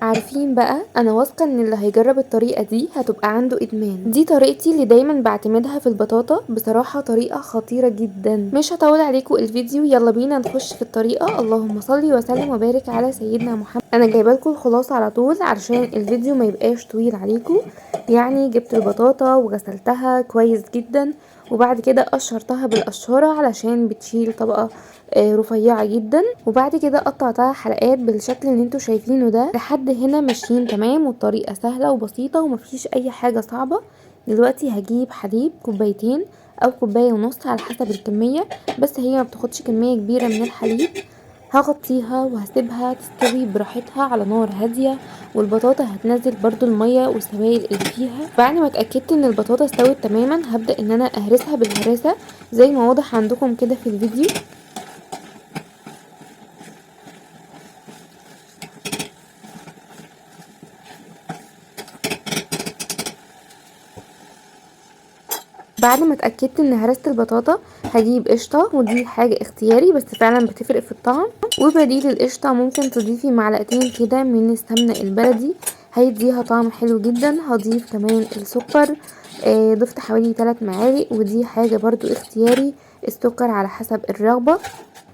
عارفين بقى، انا واثقة ان اللي هيجرب الطريقة دي هتبقى عنده ادمان. دي طريقتي اللي دايما بعتمدها في البطاطا، بصراحة طريقه خطيرة جدا. مش هطول عليكم الفيديو، يلا بينا نخش في الطريقة. اللهم صل وسلم وبارك على سيدنا محمد. انا جايبه لكم الخلاصة على طول علشان الفيديو ما يبقاش طويل عليكم. يعني جبت البطاطا وغسلتها كويس جدا، وبعد كده قشرتها بالقشاره علشان بتشيل طبقه رفيعة جدا، وبعد كده قطعتها حلقات بالشكل اللي انتوا شايفينه ده. لحد هنا ماشيين تمام، والطريقة سهلة وبسيطة ومفيش اي حاجة صعبة. دلوقتي هجيب حليب كوبايتين او كوباية ونص على حسب الكمية، بس هي ما بتاخدش كمية كبيرة من الحليب. هغطيها وهسيبها تستوي براحتها على نار هادية، والبطاطا هتنزل برضو المية والسوائل اللي فيها. بعد ما اتأكدت ان البطاطا استوت تماما، هبدأ ان انا اهرسها بالهراسة زي ما واضح عندكم كده في الفيديو. بعد ما اتأكدت ان هرست البطاطا، هجيب قشطة، ودي حاجة اختياري بس فعلا بتفرق في الطعم. وبديل القشطة ممكن تضيفي معلقتين كده من السمنة البلدي، هيديها طعم حلو جدا. هضيف كمان السكر، ضفت حوالي 3 معالق، ودي حاجة برضو اختياري، السكر على حسب الرغبة.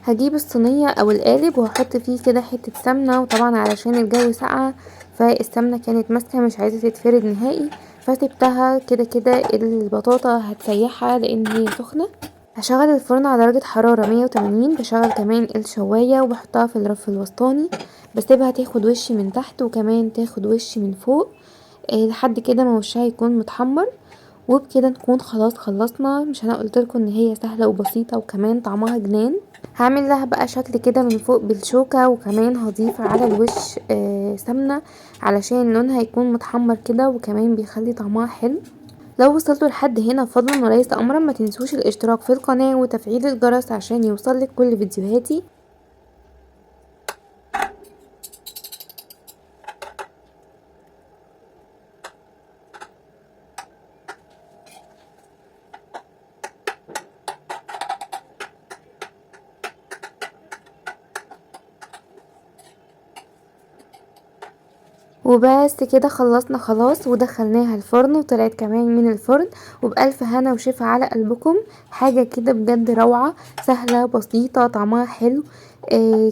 هجيب الصينية او القالب وهحط فيه كده حتة سمنة، وطبعا علشان الجو ساقعة فالسمنة كانت ماسكة مش عايزة تتفرد نهائي، فسبتها كده كده البطاطا هتسيحها لان هي سخنة. هشغل الفرن على درجة حرارة 180، بشغل كمان الشواية وبحطها في الرف الوسطاني، بسيبها تاخد وش من تحت وكمان تاخد وش من فوق، لحد كده ما وشها يكون متحمر. وبكده نكون خلاص خلصنا. مش انا قلت لكم ان هي سهلة وبسيطة وكمان طعمها جنان. هعمل لها بقى شكل كده من فوق بالشوكة، وكمان هضيف على الوش سمنة علشان لونها يكون متحمر كده، وكمان بيخلي طعمها حلو. لو وصلتوا لحد هنا فضلا وليس امرا ما تنسوش الاشتراك في القناة وتفعيل الجرس عشان يوصلك كل فيديوهاتي. وبس كده خلصنا خلاص، ودخلناها الفرن وطلعت كمان من الفرن، وبألف هنا وشفا على قلبكم. حاجة كده بجد روعة، سهلة بسيطة، طعمها حلو،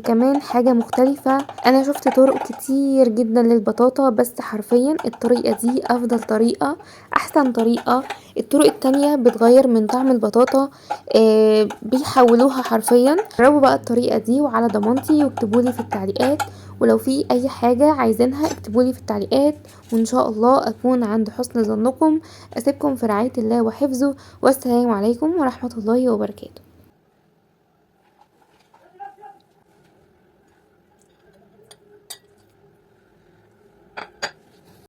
كمان حاجة مختلفة. انا شفت طرق كتير جدا للبطاطا، بس حرفيا الطريقة دي افضل طريقة، احسن طريقة. الطرق التانية بتغير من طعم البطاطا، بيحولوها حرفيا. جربوا بقى الطريقة دي وعلى ضمانتي، واكتبولي في التعليقات، ولو في اي حاجة عايزينها اكتبولي في التعليقات، وان شاء الله اكون عند حسن ظنكم. اسيبكم في رعاية الله وحفظه، والسلام عليكم ورحمة الله وبركاته.